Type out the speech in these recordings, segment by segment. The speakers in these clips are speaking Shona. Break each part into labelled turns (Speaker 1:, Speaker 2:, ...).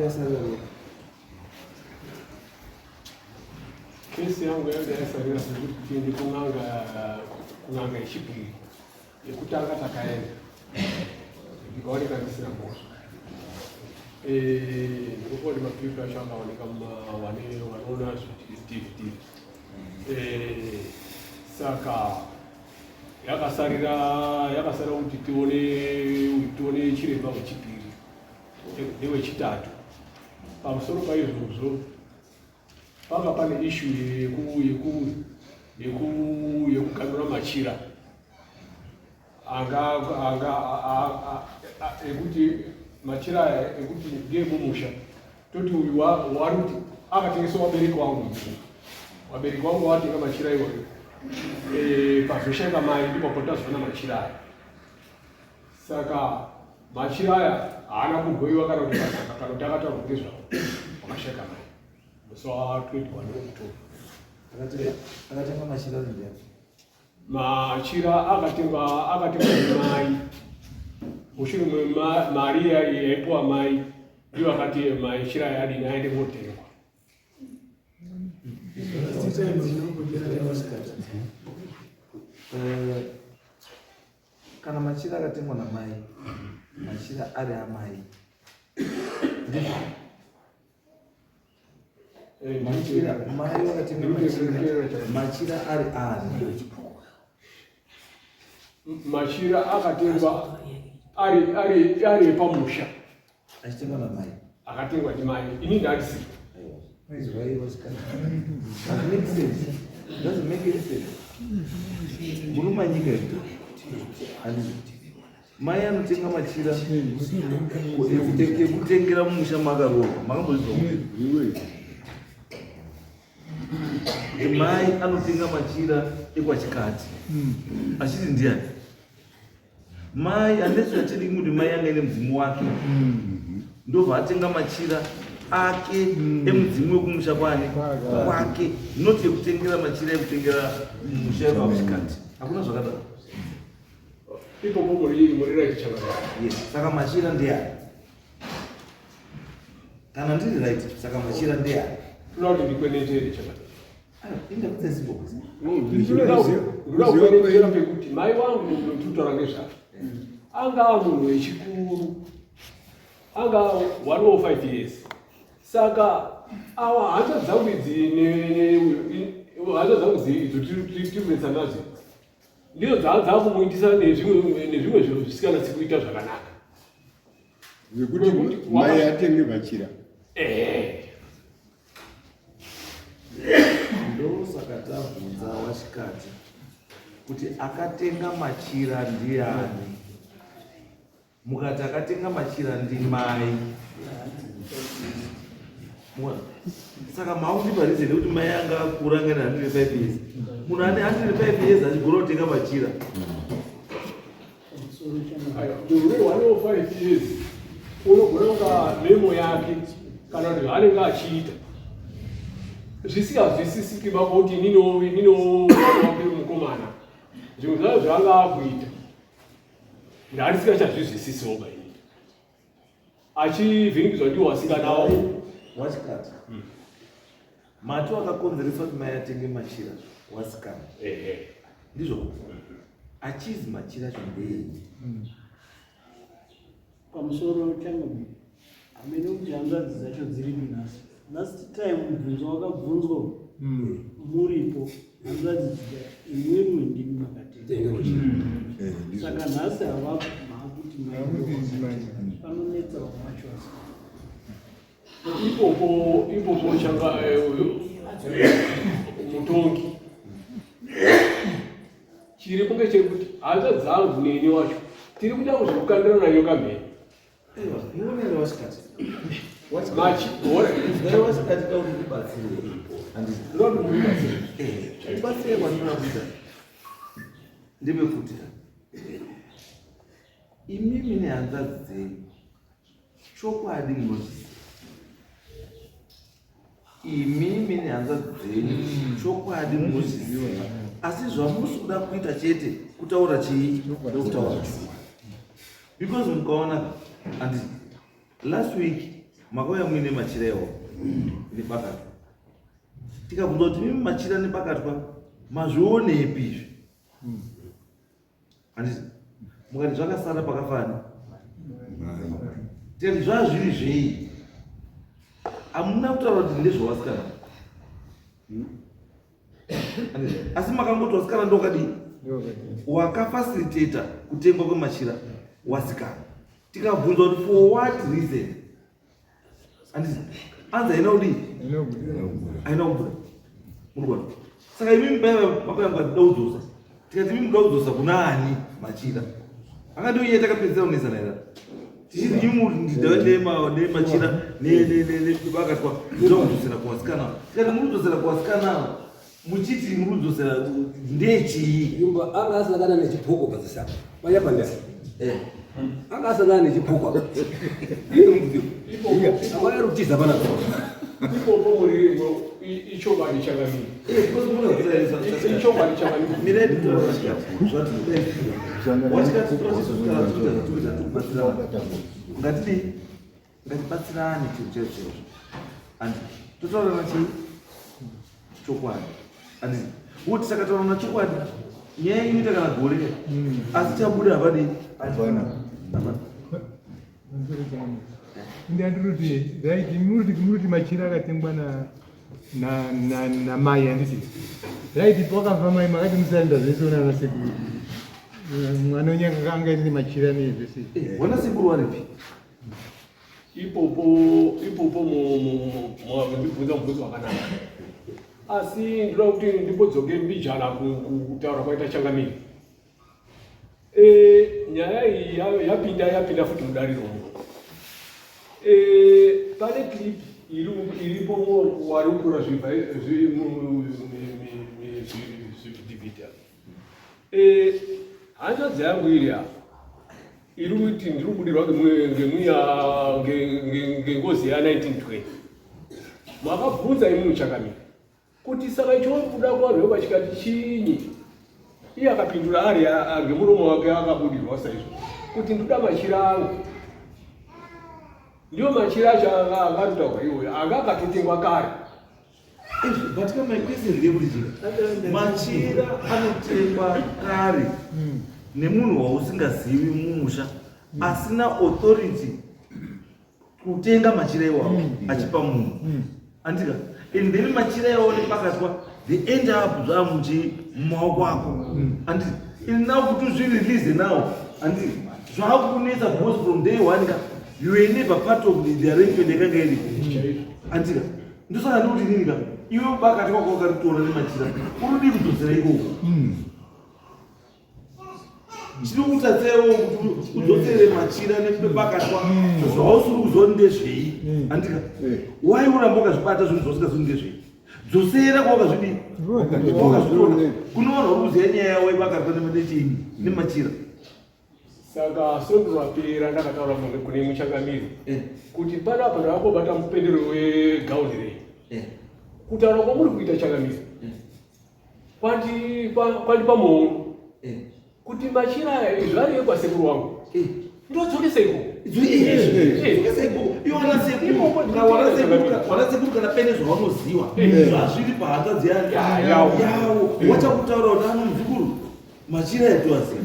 Speaker 1: yasarira ropa.
Speaker 2: Kesi yangu yanga yasarira sekuti tiende kun'anga, kun'anga yechipiri. Yekutanga takaenda ndikaoneka ndisina mhosva. Ndinofunga kuti maclip acho akaoneka wane vanoona zvidvd. Saka yakasarira yakasarira kuti tione tione chiremba wechipiri newechitatu. Pamusoro paizvozvo panga pane issue yeku yeku yeku yekuganura machira anga anga ekuti machira aya ekuti ndeemumusha toti uyu wari kuti akatengesa wabereki wangu, wabereki wangu watenga machira iwayo, pazoshaika mai ndipo patazoona machira aya. Saka machira aya haana kugoiwa kana kuti kana kuti akataurwa ngezvawo wakashaika mai musi wa 21 October.
Speaker 1: Akatenga machira ndiani?
Speaker 2: Machira akatengwa nemai mushure mari yaipuwa mai ndiyo akati machira aya adini aende kotengwa.
Speaker 1: Kana machira akatengwa namai, machira ari amai, ndizvo? Machira mai vakatenga machira, machira ari ani?
Speaker 2: Machira akatengwa ari ari ari epamusha,
Speaker 1: achitengwa namai,
Speaker 2: akatengwa ndimai, ini ndandisipo.
Speaker 1: Izwai vasikana. Doesn't make sense. Doesn't make any sense. Muri manyika here? Handizvo. Mai anotenga machira ekutengera mumusha makaroorwa. Makambozvizwa kupi? Kuti mai anotenga machira ekwachikati. Achiti ndiani? Mai handisi chatidi kuti mai anga ine mudzimu wake, ndobva atenga machira ake emudzimu wekumusha kwani kwake, not ekutengera machira ekutengera musha wekwakuchikati. Hakuna zvakadaro.
Speaker 2: Ipopo muri right chakadaro.
Speaker 1: Yes, saka machira ndeyani? Kana ndiri right, saka machira ndeyani?
Speaker 2: Toda kuti ndikwenenzvere chakadaro.
Speaker 1: Inda
Speaker 2: Ndoda kukwenenzvera pekuti mai wangu ndinotaura ngezvake anga munhu wechikuru, anga 105 years. Saka awa hanzva dzangu idzi hanzva dzangu idzo tiri kunetsa nadzo ndidzo dzakumuitisa nezvimwe zvinhu zvisikanatsi kuita zvakanaka.
Speaker 3: Zvekuti mai atenge machira.
Speaker 1: Ndosaka tabvunza wachikati kuti akatenga machira ndiani, mukati akatenga machira ndimai. Muona? Saka makundipa reason yekuti mai anga akura anga ane 105 years. Munhu ane 105 years achigona kutenga machira?
Speaker 2: Munhu we 105 years unogona kunga memo yake kana kuti zvaanenge achiita zvisingazwisisiki baba kuti ininiwo wake mukomana zvimwe zvacho zvaanga akuita ndarisingachazvizwisisiwo baini achivhiringidzwa ndiwo wasikanawo.
Speaker 1: Wachikati mati wakakonzeresa kuti mai atenge machira wasikana, ndizvo? Achizi machira acho ndei?
Speaker 4: Pamusoro changu, hamene kuti hanzvadzi dzacho dziripi nhasi. Last time mubvunzo wakabvunzwa muripo, hanzvadzi dzika imwimwi ndimi makatenga, saka nhasi havapo, maakuti mai panonetsa vamwe vacho asi.
Speaker 2: Ipopo changa mutongi, chiripo ngechekuti hanzva dzangu neni wacho tiri kuda kuzvokukandirana nyoka mheni.
Speaker 1: Aiwa, muonere wasikati.
Speaker 2: Machi
Speaker 1: Izwai wasikati, da kuti ndibatsire, handiti?
Speaker 2: Ndoda kuti mundibatsire.
Speaker 1: Kubatsire kwandinoda kuita ndepekuti imimi nehanzvadzi dzenyu chokwadi munoziva, imimi nehanzvadzi dzenyu chokwadi munoziva, asi zvamusi kuda kuita chete kutaura chii? Kutaura chokwadi, because mukaona, handiti, last week Makauya muine machira iwawo nebakatwa. Tikabvunza kuti mimi machira nebakatwa mazvionepi izvi? Handiti mukati zvakasara pakafani, tikati zvazviri zvei, hamuna kutaura kuti ndezvevasikana, asi makangoti wasikana ndokadii wakafacilitata kutengwa kwemachira wasikana. Tikabvunzwa kuti for what reason, handiti anzi haina kudii, haina kubuda. Murikuona? Saka imi paya makauya mukati da kudzosa, tikati imi muda kudzosa kuna ani machira? Akati uye takapedzisira kunesana here tichiti imi nemachira nebakatwa muda kudzosera kuvasikana? Tikati muri kudzosera kuvasikana muchiti muri kudzosera ndechii?
Speaker 5: Yumba anga asangana nechipoko padzisaka panyapandesa, anga asangana nechipoko akauya rutiza panapa.
Speaker 2: Ipopo muri ichokwadi chakamira, ichokwadi chakamira.
Speaker 1: Mirai zvatikubatsirana, ngatidii, ngatibatsirane chinhu chaizvo chaizvo, andi totaurana chii chokwadi, anditi kuti takataurana chokwadi nyaya inoita kana gore, asi chabuda havadii?
Speaker 3: Hapana.
Speaker 1: Hapana.
Speaker 6: Ndandiri right, muri machira akatengwa namai, handiti? Right, wakafa mai, makati musaenda zvese unana sekuru. Mwana wenyu anga ine machira nezvese.
Speaker 1: Wana sekuru waripi?
Speaker 2: Ipopo ipopo ndibvunza mubvunzo wakanaka, asi ndinoda kuti ndimbodzoke mbijana kutaura kwaita changamiri. Nyaya iyi yapinda futi mudariro muno. Pane clip iripo wari kutora zvivhidhivhidhi. Hanzvadzi yangu iri apa iri kuti ndiri kubudirwa ngemwiya ngengozi ya1920. Makabvunza imwe muchakamira kuti saka icho kuda kuvanhu vepachikati chinyi? Iye akapindura ari ngemuromo wake akabudirwa saizvo kuti ndoda machira angu. Ndiyo machira acho anga akatotaurwa iwoyo anga akatotengwa kare.
Speaker 1: But my question ndeyekuti chii, machira anotengwa kare nemunhu wausingazivi mumusha, asina authority kutenga machira iwawo achipa munhu, andika? And then machira iwawo nepakatwa, they end up zvamuchi mumaoko ako, anditi? And now kuti uzvirelease now, anditi zvakunetsa, because from day one ka you were never part of the arrangement yakanga iripo, andika? Ndosaka ndikuti nini ka, iwe bakati kwako wakaritora nemachira, urudi kudzosera ikoko. Chinokutadzewo kuti udzosere machira nebakatwa zvausiri kuziva ndezvei, andika? Wai uramba wakazvibata zvinhu zvausingazivi ndezvei? Dzosera kwawakazvidii, wakazvitora, kune vanhu vari kuziva nyaya yavo yebakatwa nechii nemachira.
Speaker 2: Saka svondo rapera ndakataura kune muchangamiri kuti panapa ndakangobata mupendero wegauni rei. Kutaura kwamuri kuita changamiri kwandipa muono kuti machira aya izvo ari ekwasekuru wangu, ndodzokesa ikoko.
Speaker 1: Wanasekuru kana pene zvavanoziva zvazviri pahanzvadzi yavo, wachakutaura kuti ano muzukuru machira etoaziva,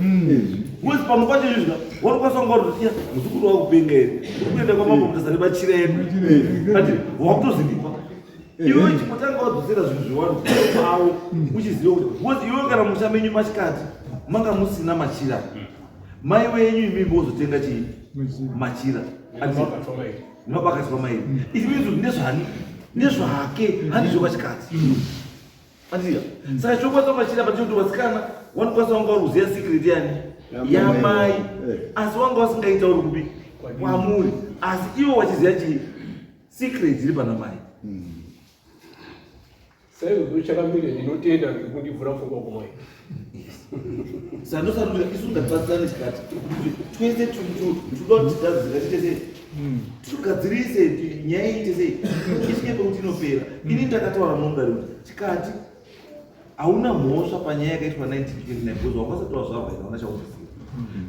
Speaker 1: because pamwe pacho izvika wanokwanisa kunga kuti iya muzukuru wakupenga here, uri kuenda kwamambo Mutasa nemachira edu, ati wakutozvidipa iwe. Chipotanga wadzosera zvinhu zvewanhu pavo uchiziva kuti, because iwe kana musha menyu machikati manga musina machira, mai wenyu imimi vozotenga chii? Machira nemabakatwa mairi. It means kuti ndezvani? Ndezvake, handizvo pachikadzi, andika? Saka chokwanisa machira pachekuti vasikana wanokwanisa wanga uri kuziva secret yani yamai, asi wanga wasingaita uri kupi kwamuri, asi ivo wachiziva chii secret iri pana mai.
Speaker 2: Saizvozvo chakamire, ndinotenda ngekundivhura pfungwa kumai.
Speaker 1: Saka ndosati isu ngatibatsirane chikati kuti twese tuda kuti tigadzira tiite sei, tigadzirise nyaya iite sei, isvike pekuti inopera. Ini ndakataura munongari kuti chikati hauna mhosva panyaya yakaitwa 1929 because wakasati wazvarwa, ina una chaunoziva.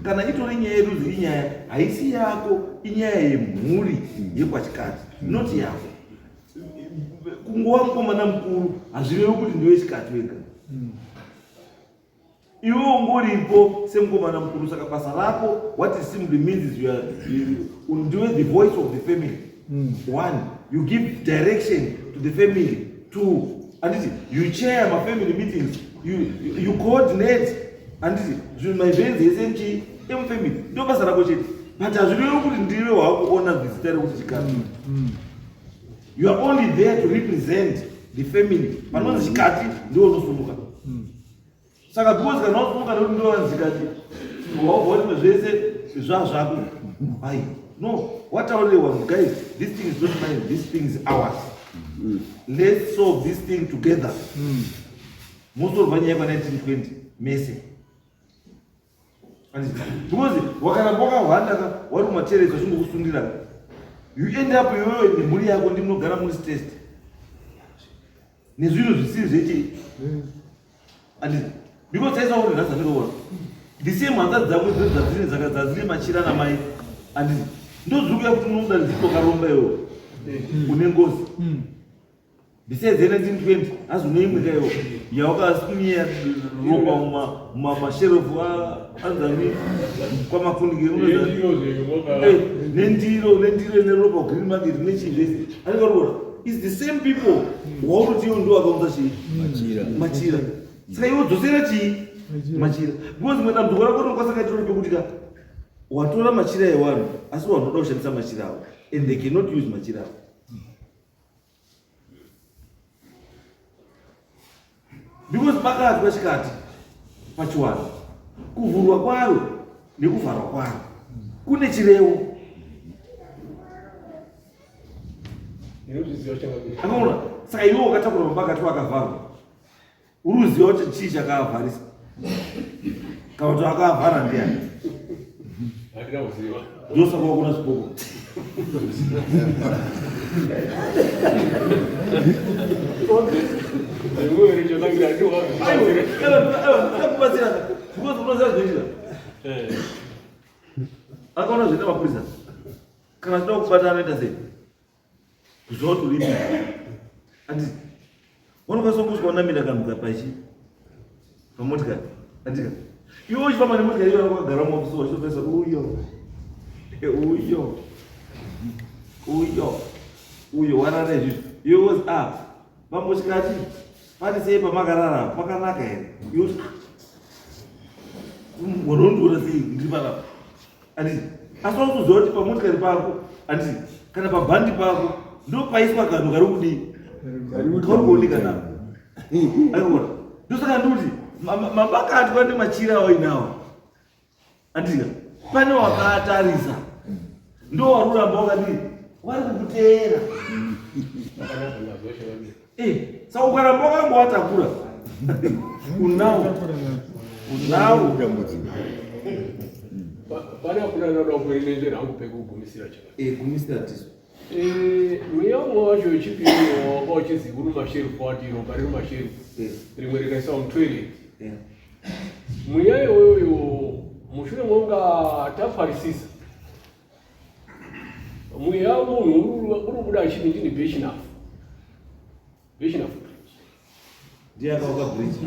Speaker 1: Kana itori nyaya yerudzi, inyaya haisi yako. Inyaya yemhuri yekwachikati, not yako. Kungova mukomana mukuru hazvirevi kuti ndiwe chikati wega. Iwe ungoripo semukomana mukuru, saka basa rako, what it simply means is you are, ndiwe the voice of the family. One, you give direction to the family. Two, anditi you chair mafamily meetings, you coordinate, anditi zvinhu maevents ese mchi emufamily, ndo basa rako chete. But hazvirevi kuti ndiwe wakuona zita rekuti chikati. You are only there to represent the family. Panonzi chikati ndiwe unosumuka. Saka because kana wasumuka nekuti ndiwe wanzi chikati, wabva wati zvese zvazvako. Ai, no, wataurire vanhu, guys, this thing is not mine, this thing is ours. Let's solve this thing together. Mosolva nyaya kwa 1920 mese. Because wakaramba wakahwanda ka, wari kumateresi vachingokusundira, you end up iwewe nemhuri yako ndimunogara muri stressed nezvinhu zvisiri zvechi anditi, because taisa kuti nhasi andikaona the same hanzadzi dzako idzo dzadzine dzaka dzadzine machira namai, anditi ndozviri kuya kuti unomuda ndizokaromba iwewe une ngozi. Besides 1920, hazi une imwe kaiwo yawakasimiya ropa mumasherefu anzani kwamakundike, nendiro nendiro ine ropa, green market nechii zvese, andikarora is the same people waunoti iwo ndo akaunza chii? Machira. Saka iwo dzosera chii? Machira. Because mwe dambudziko rako rinokwanisa pekuti ka watora machira evanhu, asi vanhu voda kushandisa machira avo and they cannot use machira avo because pakati pachikati pachiwanhu, kuvhurwa kwaro nekuvharwa kwaro kune chirevo.
Speaker 2: Ndinozviziva, changamire.
Speaker 1: Akaona, saka iwe wakatakura mapakati akavharwa, uri kuziva kuti chii chakaavharisa kana kuti akaavhara ndiani?
Speaker 2: Handina kuziva.
Speaker 1: Ndosaka wakuna zvipoko.
Speaker 2: Rimwe richo tangira.
Speaker 1: Kubatsira because unoziva zvinoitika. Akaona zvoita mapurisa, kana achida kubata anoita sei? Kuziva kuti uripi, anditi unokwanisa kusvika unamira kanhu pachi pamotikari, andika iwe uchifamba nemotikari iyo wakagara muofisi wachitopesa uyo uyo uyo uyo warara izvizvi, iwe wozi, "Ah, bambochikati pari sei? Pamakarara pakanaka here?" Iwe uti, "Unondiona sei ndiri panapa?" Anditi asi wakutoziva kuti pamotikari pako, anditi kana pabhandi pako ndo paiswa kanhu kari kudii, kari kuoneka nako. Aiona, ndosaka ndikuti mabakatwa nemachira awainawo, anditika pane wakaatarisa, ndo waruramba wakadii, vari kukuteera. Saka ukaramba wakangowatakura, unawo unawo.
Speaker 3: Dambudziko.
Speaker 2: Pane akuna ndinoda kuenenzera hangu pekugumisira chaka.
Speaker 1: Gumisira tiso.
Speaker 2: Mweya umwe wacho wechipiri wanga uchizi uri masherufu, wati ropa riri masherufu, rimwe rikaiswa mutoilet. Mweya iyoyo mushure monga tafarisisa, mweya munhu uri kubuda achiti ndini Bechinafu, Bechinafu Bridge.
Speaker 1: Ndiye akavaka bridge.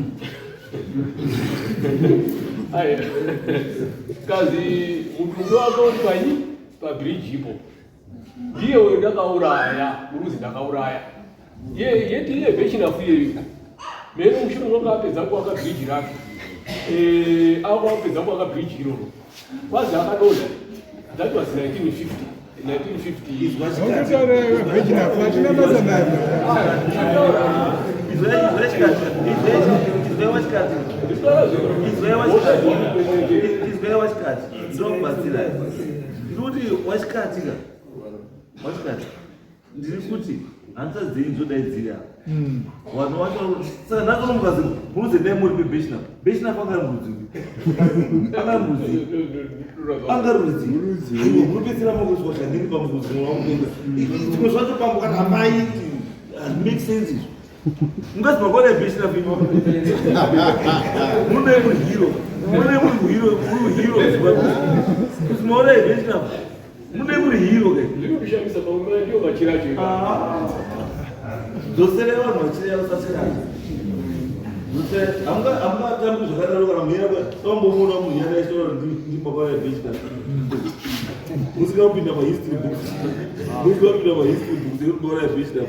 Speaker 2: Aya. Kazi mutumbi wake uri panyi pabridge ipo, ndiye uyo ndakauraya, muruzi ndakauraya ye yeti iye Bechinafu iyeyo mene. Mushure mwanga apedza kuaka bridge rake, akapedza kuaka bridge iroro, kwazi akadonha. That was 1950 1950.
Speaker 1: Izwa chikati.
Speaker 6: Haungotaura Bechinafu, hatina basa nayo.
Speaker 1: Izwa chikati, izwa wachikati, izwa wachikati, izwa wachikati, ndinokubatsirai. Ndikuti wachikati ka, wachikati, ndiri kuti hanzvadzi dzenyu dzodai dziri apa, vanhu vacho. Saka nhasi unomukazi muruzi, dai muri pebechinafu. Bechinafu angari murudzi, angari murudzi, angari rudzi. Aiwa, munopedzera makuiswa shandini pamukudzi wamukuenda zvimwe zvacho pambo kana hamaiti, hazvimake sense izvo. Mungazi makona ebechinafu imo munodai muri hero, munodai muri hero, muri hero kuti maona ebechinafu. Mune muri hero ke.
Speaker 2: Zvinondishamisa pamwe ndiyo machira acho.
Speaker 1: Ah. Dzoserei vanhu vachira usasira. Dzoserei hamunga hamungatambi zvakadaro kana muhera tombomuona munhu yada ichitaura ndi ndi baba vebhechita. Musika kupinda pa history books. Musika kupinda pa history books yekuti baba vebhechita.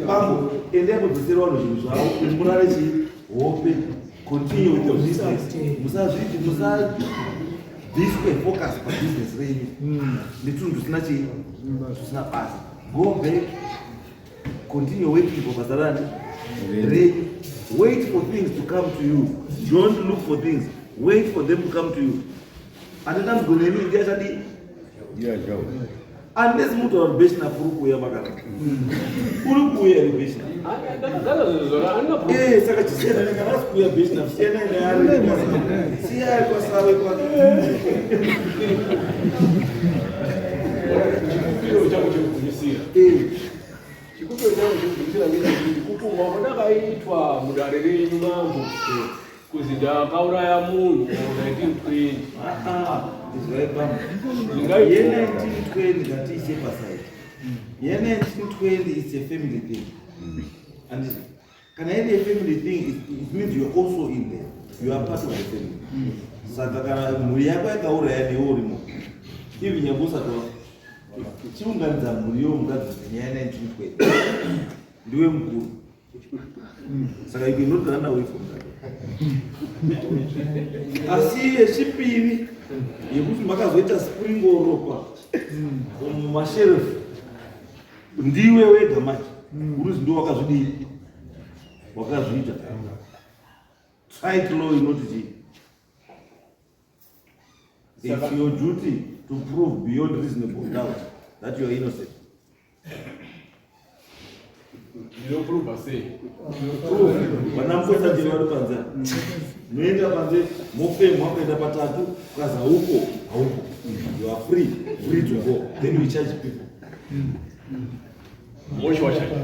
Speaker 1: Bambo, endai kudzosera vanhu zvinhu zvavo, murare chii? Hope. Continue with your business. Musazviti musabviswe focus pa business renyu. Netunhu tusina chii? Tusina basa. Go back. Continue working for basa rani renyu. Wait for things to come to you. Don't look for things. Wait for them to come to you. Ane dambudziko nemi ndiye achadii?
Speaker 3: Ndiye achauya.
Speaker 1: Unless mutaura kuti Beshna uri kuuya makana. Uri kuuya here Beshna?
Speaker 2: Ndakagara zvona andina problem.
Speaker 1: Eh, saka chisiyana kana asi kuuya Beshna siyana naye. Siyai kwasawe kwake.
Speaker 2: Chikumbiro changu chekugumisira.
Speaker 1: Eh.
Speaker 2: Chikumbiro changu chekugumisira ngechekuti kupumwa kwandakaitwa mudare renyu mambo kuzi ndakauraya munhu 1920.
Speaker 1: Ah, izwai bambo.
Speaker 2: Ndingaitwa.
Speaker 1: Ye 1920 ngatiise paside. Ye 1920 is a family thing. And kana iri a family thing, it means you're also in there. You are part of the family. Saka kana mhuri yako yakauraya newe urimo. Even nyangwe usati wafa. Chiunganidza mhuri yomukadzi nyaya 1920. Ndiwe mukuru. Saka you cannot run away from that. Asi yechipiri yekuti makazoita spring ropa mumasherefu ndiwe wega manje urizi ndiwe wakazvidii wakazviita trite law inoti chii? It's your duty to prove beyond reasonable doubt that you are innocent.
Speaker 2: Ndinoprova sei?
Speaker 1: Vana Mukotsanjere vari panze. Munoenda panze mofemwa kuenda patatu ukazi hauko hauko. You are free, free to go. Then we charge people.
Speaker 2: Moshi wachacho.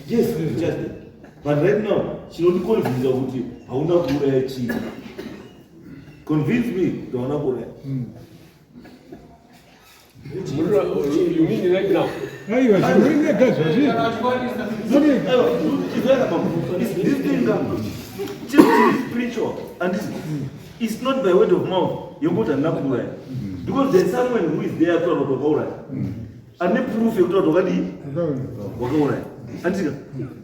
Speaker 1: Yes, we charge them. But right now, chinondiconvinza kuti hauna kuuraya chii. Convince me kuti hauna kuuraya.
Speaker 2: You mean right now?
Speaker 6: Aiwa, zvinenge zvazviri.
Speaker 1: This thing chiri spiritual and it's not by word of mouth yekuti handina kuuraya because there's someone who is there kutaura kuti wakauraya ane proof yekutaura kuti wakadii wakauraya andika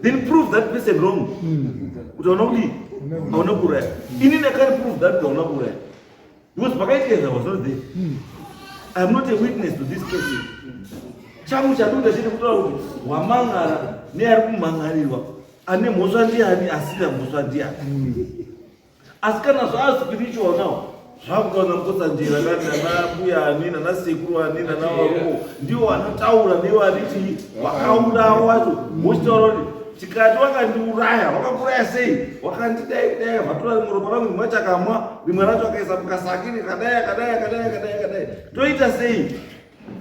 Speaker 1: then prove that person wrong kuti hauna kudii hauna kuuraya inini I can't prove that kuti hauna kuuraya because pakaitika I was not there. I am not a witness to this case. Changu chandikuita chete kutaura kuti wamangara neari kumhangarirwa ane mhosva ndiani asina mhosva ndiani. Asi kana zvaa spiritual now zvakutaura Mukotsanjera nana mbuya ani nana sekuru ani nana wako ndiwo vanotaura newe aniti wakaurawa wacho wochitaura kuti tikati wakandiuraya wakakuraya sei wakandidai kudai vatora rimwe ropa rangu rimwe chakamwa rimwe racho akaisa mukasaki rikadai akadai akadai akadai akadai toita sei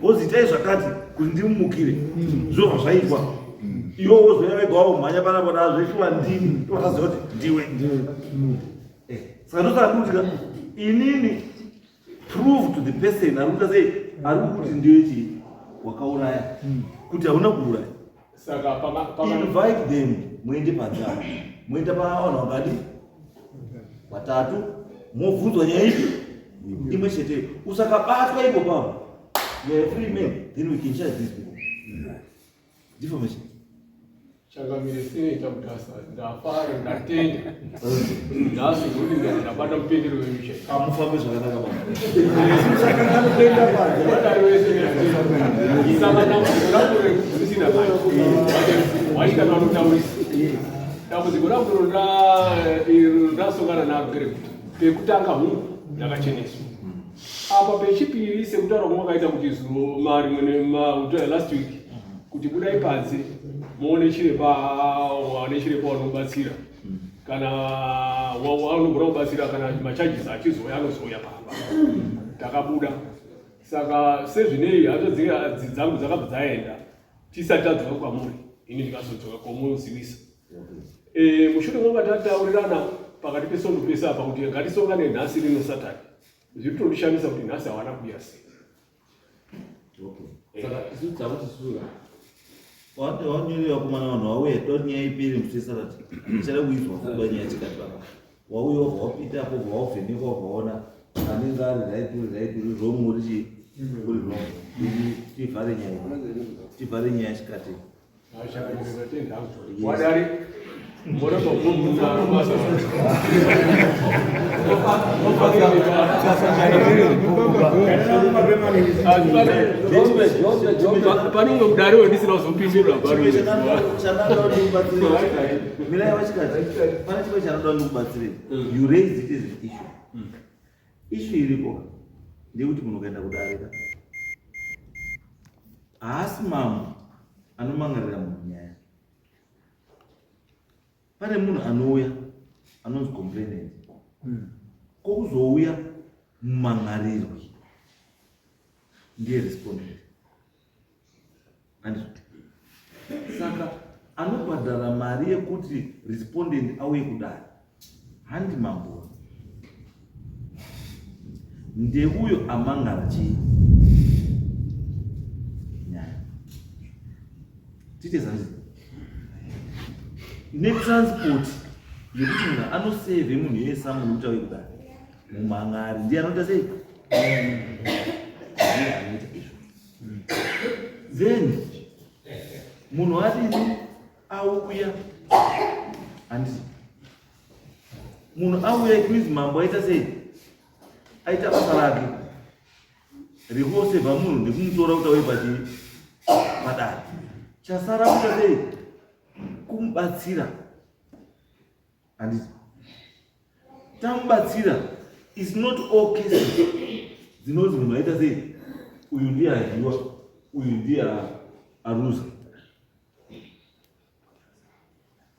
Speaker 1: woziitai zvakati kuti ndimumukire zvobva zvaitwa iwo wozouya wega wamhanya panapa nazveshuwa ndini tovasaziva kuti ndiwe. Saka ndosaka ndikuti ka inini prove to the person ari kuita sei ari kukuti ndiwe chii wakauraya kuti hauna kuuraya.
Speaker 2: Saka paka paka
Speaker 1: Invite them muende panze apo muenda pavanhu vakadi vatatu mobvunzwa nyaya ipi imwe cheteyo usakabatwa ipo papo you are a free man then we can charge these people defamation.
Speaker 2: Changamire Senator Mutasa, ndafara ndatenda. Nhasi kuti ndabata mupendero wenyu chaiwo.
Speaker 1: Amufambe zvakanaka baba. Musakangana kuenda panze.
Speaker 2: Vadari wese ndatenda. Saka dambudziko rangu rekugumisira manje. Waita vanotaurisa. Dambudziko rangu randasongana naro ngerekuti pekutanga hungu ndakacheneswa. Apa pechipiri sekutaura kwamakaita kuti zuro marimwe nema last week kuti budai panze muone chiremba wane chiremba wanobatsira kana wanogona kubatsira kana macharges achizouya anozouya pamba takabuda saka sezvinei hanzvadzi dzangu dzakabva dzaenda tisati tadzoka kwamuri ini ndikazodzoka komuzivisa. Mushure monga tataurirana pakati pesondo pese apa kuti ngatisongane nhasi rino Saturday. Zviri kutondishamisa kuti nhasi hawana kuuya sei.
Speaker 1: Okay. Saka isu takuti sura. Wanyore vakomana vanhu vauya toti nyaya ipere musesarati. Tichada kuizwa fuba nyaya chikati baba. Wauya wabva wapinda apo wabva wavhenekwa wabva waona anenge ari right uri right uri wrong uri chii uri wrong. Tivhare nyaya. Tivhare nyaya chikati.
Speaker 2: Wadari pane umwe mudare wendisina kuzopindura
Speaker 1: mirai vachikadzi pane chimwe chanoda ndikubatsire you raised it as an issue issue iripo ndeyekuti munhu ukaenda kudare ka haasi mambo anomangarira munhu nyaya pane munhu anouya anonzi complainant kokuzouya mumangarirwi ndiye respondent andizvo saka anobhadhara mari yekuti respondent auye kudare handi mambo ndeuyo amangara chii nyaya tiite zvanzi netransport yekuti munhu anosevhe munhu iyeye samunhu kuti auye kudare mumhangari ndiye anoita sei ndiye anoita izvo then munhu adini auya handiti munhu auya it means mambo aita sei aita basa rake rekosevha munhu nekumutora kuti auye pachii padare chasara kuita sei kumubatsira handiti tamubatsira is not all cases dzinonzi munhu aita sei uyu ndiye adyiwa uyu ndiye aruza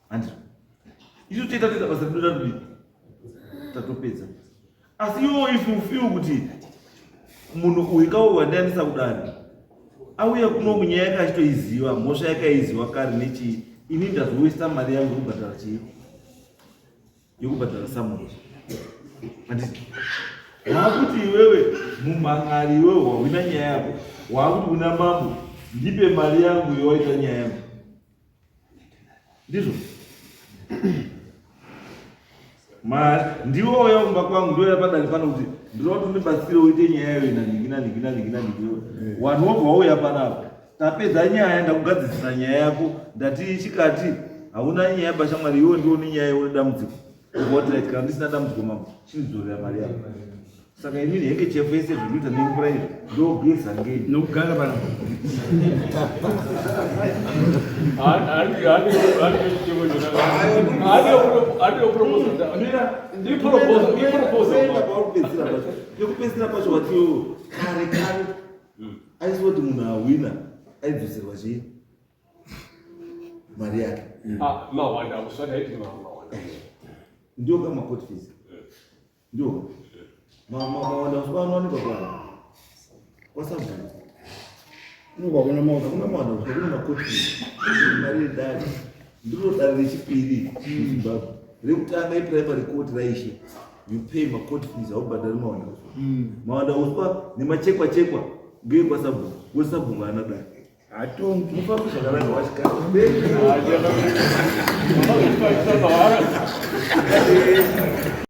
Speaker 1: handiti isu toita toita basa redu ratodii tatopedza asi iwo if you feel kuti munhu uyu kauyu wandiandisa kudari auya kuno kunyaya yake achitoiziva mhosva yake aiziva kare nechii ini ndazowesta mari yangu yekubhadhara chii yekubhadhara samuzi handiti waakuti iwewe mumhan'ari iwewe wahwina nyaya yako waakuti kuna mambo ndipe mari yangu yowaita nyaya yangu ndizvo mari ndiwe wauya kumba kwangu ndouya padare pano kuti ndinoda kuti undibatsire uite nyaya yayo nanhingi nanhingi nanhingi nanhingi wanhu wobva wauya panapa tapedza nyaya ndakugadzirisa nyaya yako ndati chikati hauna nyaya bashamwari iwe ndiwo nenyaya iwe dambudziko ubva kana ndisina dambudziko mambo chindidzorera mari yako saka inini henge chefu yese zvinoita nemvura izvi ndogeza ngei
Speaker 6: nokugara pana
Speaker 1: pekupedzisira pacho watiwo kare kare aisoti munhu ahwina aidzoserwa chii mari yake
Speaker 2: mawanda usati aiti mawanda
Speaker 1: ndio kama court fees ndio mawanda uswa anowanikwa kwa kwasabhuku
Speaker 3: Unokwa
Speaker 1: kuna mawanda uswa kuna macourt fees mari yedare ndiro dare rechipiri muZimbabwe rekutanga iprimary court raishe you pay macourt fees haubhadhari mawanda uswa mawanda uswa nemachekwa chekwa ngeekwasabhuku wesabhuku haana dare
Speaker 3: Hatongi.
Speaker 1: Mufambe zvakanaka wachikati.